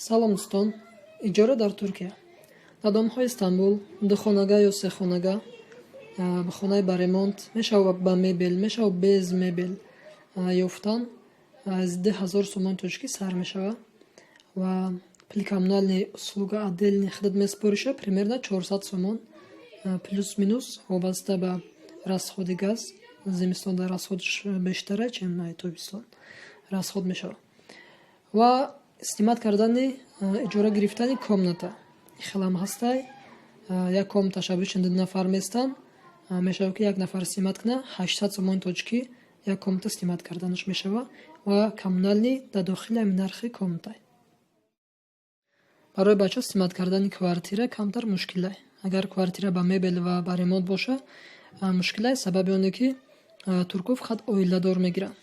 Салом, дӯстон! Иҷора дар Туркия. Дар домҳои Истанбул духонага ё сехонага, хонаи ба ремонт мешавад, ба мебел мешавад, без мебел ёфтан аз 2000 сомони тоҷикӣ сар мешавад ва пули коммунальный услуга отдельный худат месупориша, примерно 400 сомон плюс-минус, вобаста ба расходи газ. Зимистон дар расходаш бештара, чем тобистон расход мешавад. Ва снимать кардани, иҷора гирифтани комната хелам ҳастай. Як комната обычно ду нафар местанд, мешавад, ки як нафар снимать кунад, 800 сомони тоҷикӣ як комната снимать карданаш мешавад ва коммунальный дар дохили ҳамин нархи комната. Барои бачаҳо снимать кардани квартира камтар мушкилай. Агар квартира ба мебел ва ба ремонт боша, мушкилай, сабаби оне ки туркҳо фақат оиладор мегиранд.